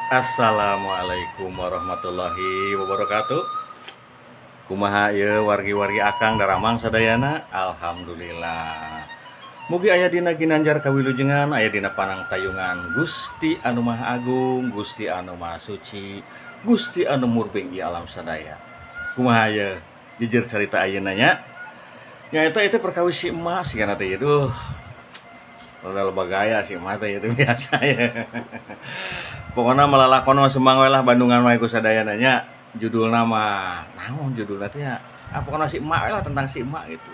Assalamualaikum warahmatullahi wabarakatuh. Kumaha ieu wargi-wargi Akang daramang sadayana? Alhamdulillah. Mugi aya dina ginanjar kawilujengan, aya dina panangtayungan Gusti Anu Maha Agung, Gusti Anu Maha Suci, Gusti Anu Murbeng di alam sadaya. Kumaha ieu jujur carita ayeuna nya? Nyaeta itu perkawis si emak sigana teh duh. Rada loba gaya si emak teh itu biasa ya. Pokoknya melalakon mah sembang we lah Bandungan wae ku sadayana nya. Judulna mah naon judulna teh nya? Ah pokokna si emak we lah, tentang si emak gitu.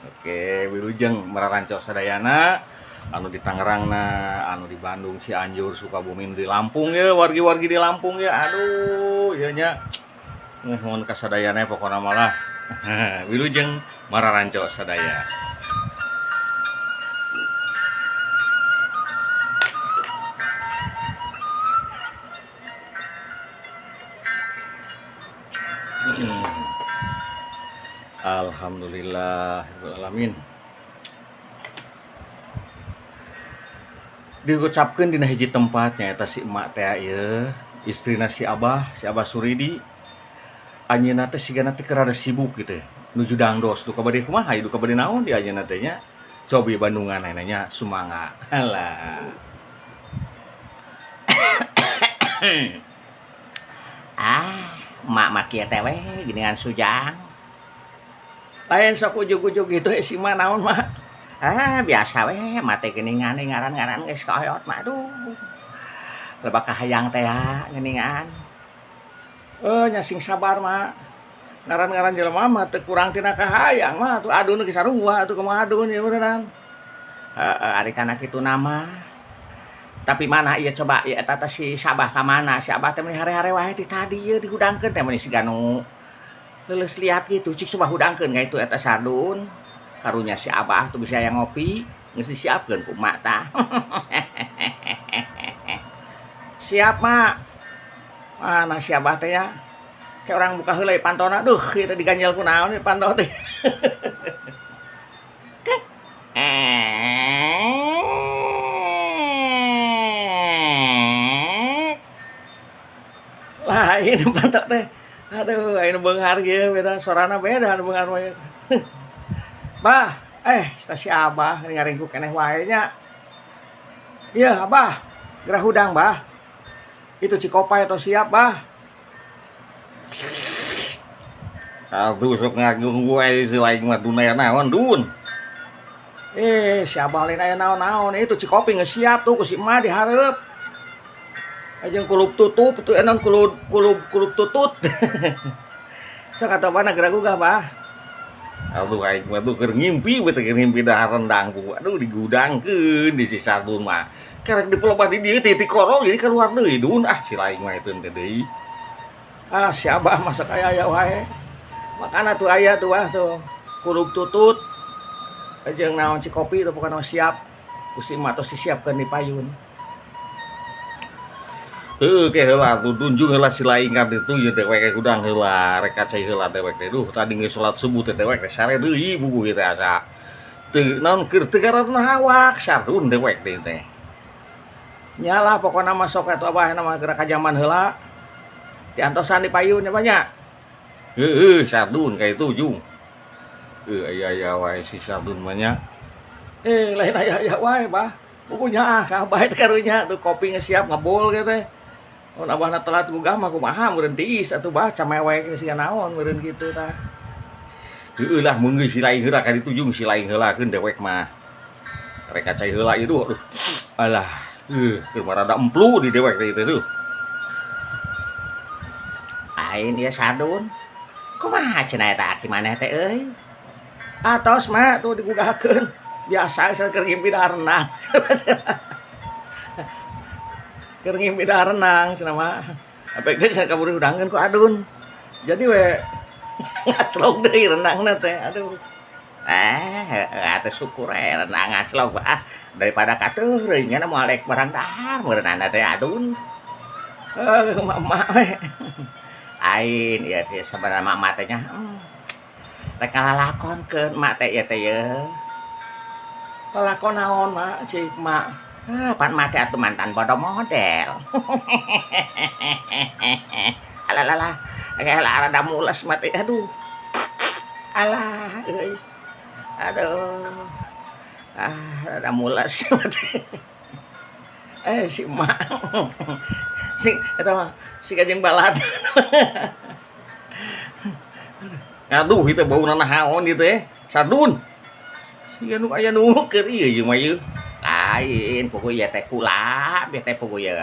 Oke, wilujeng mararanco sadayana anu di Tangerangna, anu di Bandung, Cianjur, Sukabumi, di Lampung ya, wargi-wargi di Lampung ya. Aduh, ieu nya. Nuhun ka sadayana pokona mah lah. Wilujeng mararanco sadaya. Alhamdulillah rabbil alamin. Diucapkeun dina hiji tempat nyaeta si emak teh ieu, istrina si Abah Suridi. Anjeunna teh sigana teh keur rada sibuk gitu. Nuju dangdos duka bade kumaha duka bade naon di anjeunna teh nya. Cobi Bandungan aya nya sumangga. Alah. Ah, emak mah kieu teh we geuningan sujang. Lain sok ujug-ujug gitu si emak naon mah. Ah, biasa we mah teh geuningan ngaran-ngaran geus kaoyot mah aduh. Lebak kahayang teh ya geuningan. Nya sing sabar mah. Ngaran-ngaran jelema mah teu kurang tina kahayang mah atuh adun geus sarua atuh kumaha adun ieu beuneunan. Heeh, ari kana kitu nama. Tapi mana ieu coba ieu eta teh si Sabah ka mana? Si Abah teh meuni hare-hare wae ti tadi ieu dihudangkeun teh meuni siga nu leuleus liat gitu. Cik coba hudangkeun ka itu eta sardun. Karunya si Abah tuh bisa yang ngopi, geus disiapkeun ku emak tah. Siap, Mak. Mana si Abah teh nya? Kayak orang buka heula pantona, duh ieu teh diganjel ku naon ieu panto teh. Lain panto teh. Aduh, aya nu beunghar ieu beda sorana beda anu beunghar mah. Bah, si Abah ngaringkuk keneh wae nya. Ieu Abah, gerah hudang, Bah. Itu Cikopai atau siap, Bah. Aduh, sok ngagung wae si lain mah dunia naon, Dun. Si Abah lain aya naon-naon, itu Cikopi geus siap tuh ku si emak dihareup. Ajeng kulup tutup tuh enon kulup kulup kulup tutut. Sok atuh mana geura gugah, Bah. Aduh aing mah tuh keur ngimpi we teh keur ngimpi dahar rendang ku. Aduh digudangkeun di si Sardun mah. Kerek dipelebah di dieu teh tikorong jadi keluar deui Dun. Ah si lain mah itu teh deui. Ah si Abah masak aya aya wae. Makana tuh aya tuh ah tuh kulup tutut. Jeung naon Cikopi tuh pokona siap. Ku si emak tos disiapkeun di payun. Heuh ke heula tuh dunjung heula si lain kan ditu ieu teh we hudang heula rek cai heula dewek teh duh tadi geus salat subuh teh dewek teh sare deui buku ieu teh asa teu naon keur teu garatna awak sardun dewek teh teh. Nyalah pokona mah sok atuh Abah mah geura ka jaman heula. Diantosan di payun nya banyak. Heueuh sardun ka itu jung. Heuh aya-aya wae si sardun mah nya. Lain aya-aya wae Bah. Bukunya ah ka Abah teh karunya tuh kopi geus siap ngebul kieu teh. Mun abahna telat gugah mah kumaha meureun tiis atuh Bah camewek geus siga naon meureun kitu tah. Heueuh lah mun geus si lain heula ka ditu jung si lain heulakeun dewek mah. Rek cai heula ieu duh. Alah, heuh keur rada emplu di dewek teh ieu tuh. Lain ieu sardun. Kumaha cenah eta aki maneh teh euy? Atos mah tuh digugahkeun. Biasa saya keur ngimpi dahar renang. Keur ngimpi dahar renang cenah mah. Apek teh cenah kaburu hudangkeun ku adun. Jadi we ngaclok deui renangna teh. Aduh. Heeh atuh syukur we renang ngaclok ah daripada kateureun nya moal rek barang dahar meureunana teh adun. Emak we. Ain ieu teh sabarana emak teh nya. Rek ngalalakonkeun emak teh ieu teh ye. Lalakon naon mak si emak? Ah, pan mah teh atuh mantan bodo model. Alah alah, alah rada mules mah teh, aduh. Alah euy. Aduh. Ah, rada mules mah teh. Eh, si emak. Sing eta mah siga jeung balad. Aduh, ieu teh bauna naon ieu teh? Sardun. Siga nu aya nu keur ieu ieu mah ieu. Lain, puguh ieu teh kula, bieu teh puguh ieu.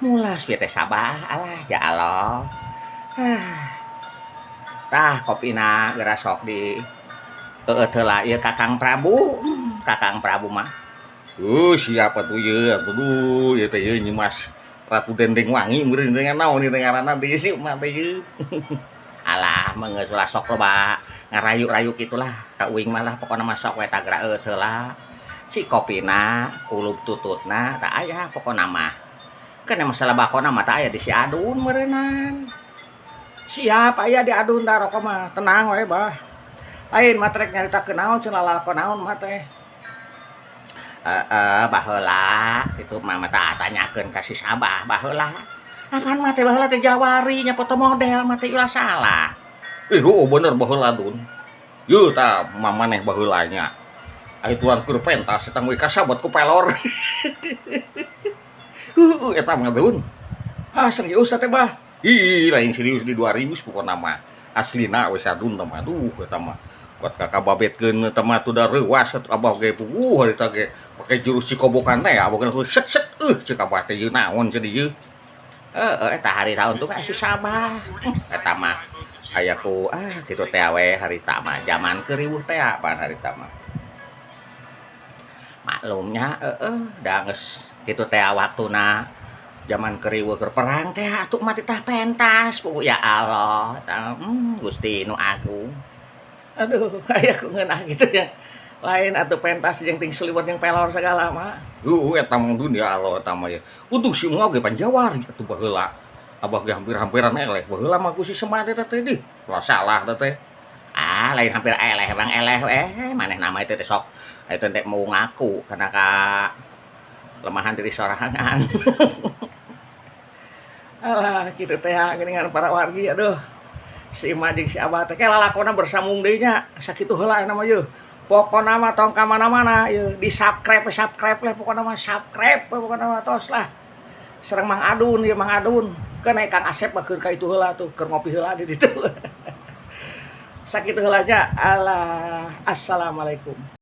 Mulas bieu teh Sabah, alah ya Allah. Ah. Tah kopina geura sok di eueut heula ieu Kakang Prabu. Kakang Prabu mah. Siap atuh ieu atuh, duh, ieu teh ieu Nyimas Ratu Dendeng Wangi meureun teh naon ieu teh ngaranna teh si emak teh ieu. Alah, geus ulah sok loba ngarayu-rayu kitu lah ka uing mah lah, pokona mah sok we tagra eueut heula. Si kopina, kulub tututna tah aya pokona mah. Keun masalah bakona mah tah aya di si Adun meureunan. Siap aya di Adun da rokok mah, tenang we bah. Lain mah rek nyaritakeun naon cenah, lalakon naon mah teh? Heeh, baheula kitu mah mah tanyakeun ka si Sabah baheula. Apaan mah teh baheula teh jawari nya foto model mah teh, ulah salah. Ih, heueuh bener baheula, Dun. Yeuh tah mamaneh baheula nya. Aya tuan keur pentas eta we kasabat ku pelor. Heueuh eta mah, Dun. Ah, serius teh, Bah? Ih, lain serius di 2000 pokona mah. Aslina we Sadun teh mah, duh, eta mah. Kuat kakababetkeun eta mah tuh da reuas atuh abah ge, puguh harita ge pake jurus cikobokan teh abah ge set set, ceuk abah teh ieu naon cenah ieu. Heeh, eta harita untung si Sabah. Eta mah aya ku ah kitu teh we harita mah jaman keur riweuh teh pan harita mah. Maklumnya heeh da geus kitu teh waktuna jaman keur riweuh keur perang teh atuh mah titah pentas puguh, ya Allah eta, Gusti nu agung. Aduh, aya ku ngeunah kitu nya. Lain atuh pentas jeung ting suliwer jeung pelor sagala mah. Heueuh eta mah, Dun, ya Allah, eta mah ya. Untung si Emak ge panjawari atuh baheula. Abah ge hampir-hampiran eleh baheula mah ku si Semar eta teh dih. Ulah salah eta teh. Ah, lain hampir eleh, bang eleh we manehna mah itu teh sok itu teh mau ngaku karena ka lemahan diri sorangan. Alah, kitu teh geuningan para wargi, aduh. Si Emak jeung si Abah teh lalakonna bersambung deui nya. Sakitu heula ayeuna mah yeuh. Pokona mah tong ka mana-mana yeuh, di subscribe subscribe lah pokona mah, subscribe pokona mah, tos lah. Sareng Mang Adun ieu, Mang Adun. Keun Kang Asep mah keur ka itu heula tuh, keur ngopi heula di ditu. Sakitu heula nya. Alah, assalamualaikum.